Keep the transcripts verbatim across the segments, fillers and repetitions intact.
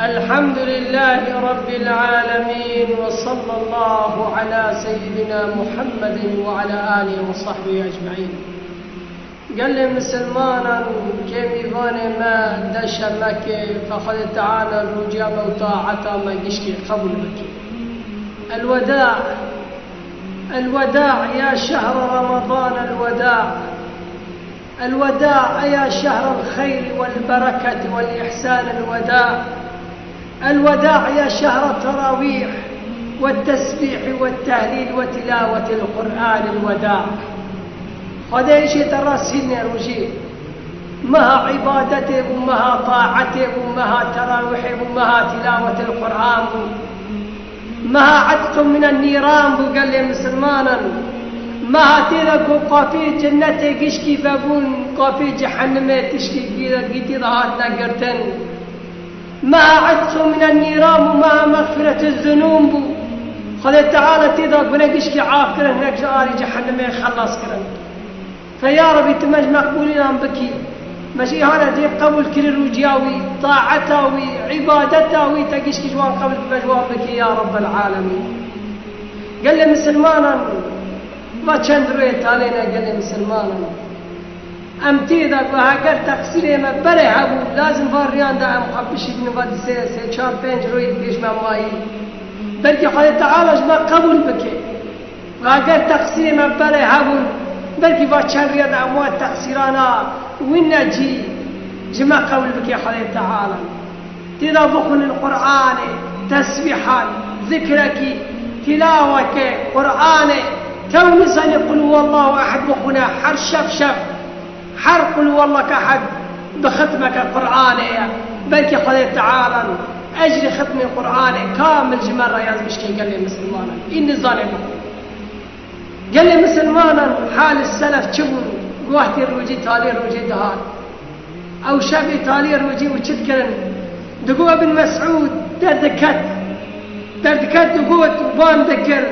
الحمد لله رب العالمين، وصلى الله على سيدنا محمد وعلى آله وصحبه أجمعين. Gelê misilmanan, kê mîvanê me deşe Mekê, fe Xwedê Teala rûciya me û taeta me gişkî qebûl bike. الوداع، الوداع يا شهر رمضان، الوداع. الوداع يا شهر الخير والبركة والإحسان، الوداع. الوداع يا شهر التراويح والتسبيح والتهليل وتلاوة القرآن، الوداع. Xwedê îşê te re sînê rojî. Meha îbadetê bû, meha taetê bû, meha terawihê bû, meha tilawetil Qur'an bû. Meha etqu minen nîran bû gelê misilmanan. Meha tê de ku qapiyê cennetê gişkî vebûn, qapiyê cehennemê tişkî gî-, gîtî de hatine girtin. Meha etqu minen nîran bû, meha mexfiretiz zunûn bû. Xwedê Teala tê de gune gişkî af kirin, hinek ji arî cehennemê xelas kirin. Fe ya Rebî, tu me ji meqbûlînan bikî. Me ji îhana cê qebûl kirî rûciya wî, taeta wî, îbadeta wî, te gişkî ji wan qebûl, me ji wan bikî ya Rebbel Alemîn. Gelê misilmanan, va çend rûyê talê ne gelê misilmanan. Em tê de ku heger teqsîrê me berê hebû, lazim va riyan de em xwe bişîdin, va di sê, sê, çar, pênc rûyê pêş me mayî. Belkî Xwedê Teala ji me qebûl bike. Ve eger teqsîrê me berê hebûn, belkî va çend rêya de em wan teqsîrana wî necî ji me qewil bike Xwedê Teala. Tê de bixwînin Qur'anê, tesbîhan, zikrekî, tilaweke Qur'anê, tew nizanî Qul huwallahu ehad bixwîne her şev şev. Her Qul huwallaka ehad bi xitmeke Qur'anê ye. Belkî Xwedê Teala ecrê xitmê Qur'anê kamil ji me re yaz bişkê gelê misilmanan. Î nizanê bixwe. Gelê misilmanan halê selef çi bûn? Wextê rojî, talê rojê dihat. Ew şevê talê rojî û çi dikirin? Digot Ibn Mes'ûd derdiket. Derdiket digot û ban dikir,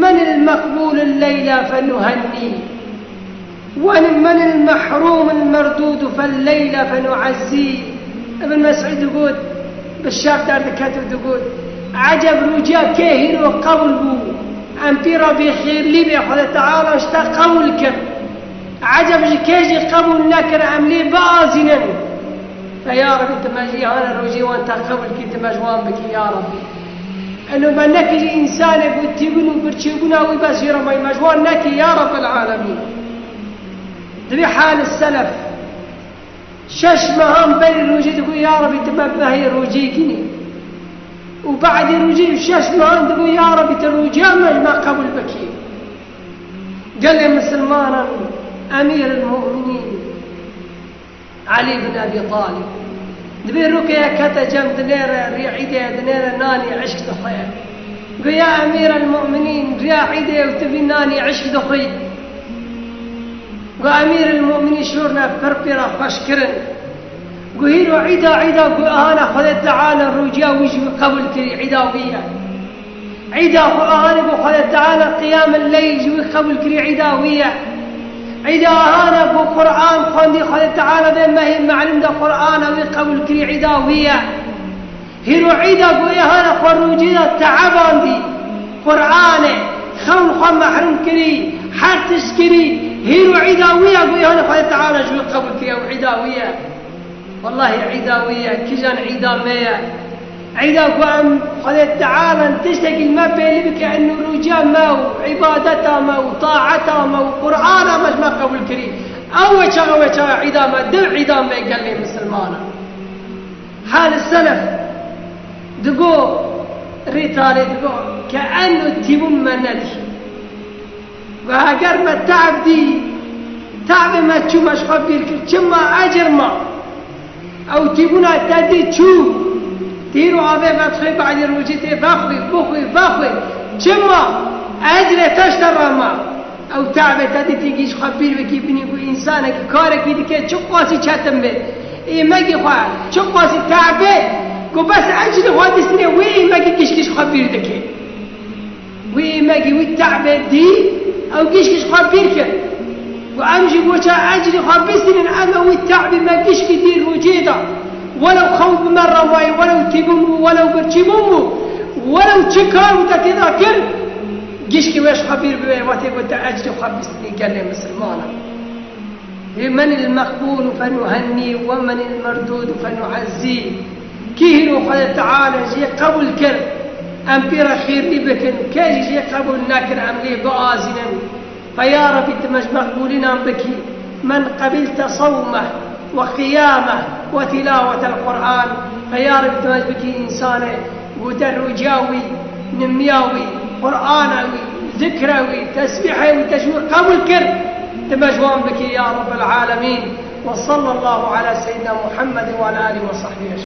"Men il meqbûl il leyla fenuhennî." Wen men il mehrûm il merdûd fel leyla fenuezzî. Ibn Mesûd digot, bi şev derdiket û digot, Eceb rûciya kê hîro qewil bû, em pê re bêxêrlî bê, Xwedê Teala ji te qewil kir. Eceb ji kê jî qewil nekir, em lê biazînin. Fe ya Rebî, tu me jî hane rojê wan te qewil kî, tu me ji wan bikî ya Rebî. Elo me nekî ji însanê ku tîbûn û birçîbûna wî bes jê re mayî, me ji wan nekî ya Rebbel Alemîn. Divê hal selef. Şeş mehan berî rojê digot, ya Rebî, tu me behê rojê kinî. Û badê rojê û şeş mehan digot, ya Rebî, tu rojiya me ji me qebûl bikî. Gelê misilmanan, Emîr el Mu'minîn, Elî bin Ebî Talib. Dibê rokê ye kete cem dinêre, rê îdê ye dinêre, nanî eşk dixwe ye. Go, ya Emîr el Mu'minîn, riya îdê ye û tu vî nanî eşk dixwî. Go, Emîr el Mu'minîn şorne pir pê re xweş kirin. Go, hîro îda, îda, go, ahana Xwedê Teala rojiya wî ji wî qebûl kirî, îda wî ye. Îda xwe ahane ku Xwedê Teala qiyamil leyl ji wî qebûl kirî, îda wî ye. Îda ahane ku Qur'an xwendî, Xwedê Teala vê mehê melûm de Qur'ana wî qebûl kirî, îda wî ye. Hîro îda ku êhane xwe rojê de teebandî, Qur'anê, xewn xwe mehrûm kirî, her tişt kirî, hîro îda wî ye ku êhane Xwedê Teala ji wî qebûl kirî, ew îda wî ye. Wellahî îda wî ye, kîjan îda me ye? Îda ku em Xwedê Teala tiştekî li me pêlî bike, eno rojiya me û îbadeta me û taeta me û Qur'ana me ji me qebûl kirî. Ew wê çaxa, wê çaxa îda me, div îda me gelê misilmana. Hal selef digo, rê talê digo, ke eno tîbûn me nedî. Ve heger me te'b dî, te'bê me çû me ji xwe bîr kir, çima ecir ma. Ew tîbûna te dî çû, tîr û avê vedixwê, badê rojê tê vexwê, bixwê, vexwê. Çima? Ecrê te ji te re ma. Ew te'bê te dî tê gî ji xwe bîr bikî, binî ku însanekî karekî dike, çi qasî çetin bê. Êmegî xwe, çi qasî te'bê, ku bes ecrê xwe distîne, wê êmegî gişkî ji xwe bîr dike. Wî êmegî wî te'bê dî, ew gişkî ji xwe bîr kir. Û em jî weça ecrî xwe bistînin, em ê wî te'bî me gişkî dî rojê de. Welew xew bi me re mayî, welew tîbûn çi bû bû. Were û çi kar û te têda kir, gişkî wê ji xwe bîr bibe, wextê ku te ecrê xwe bistî gelê misilmana. Lê men il meqbûl fenuhennî we men il merdûd fenuezzî. Kî hîro Xwedê Teala jê qebûl kir, em pê re xêrî bikin, kê jî jê qebûl nekir, em lê biazînin. Fe ya Rebî, tu me ji meqbûlînan bikî. Men qebîlte sewmeh we qiyameh we tîlawetel Qur'an. Fe ya Rebî, tu me ji bikî însanê ku te rûca wî, nimiya wî, Qur'ana wî, zikra wî, tesbîhê wî, te ji wî qebûl kir. Tu me ji wan bikî ya Rebbel Alemîn. Ve sallallahu ala seyyidina Muhammedin ve ala alihi ve sahbihi ecmaîn.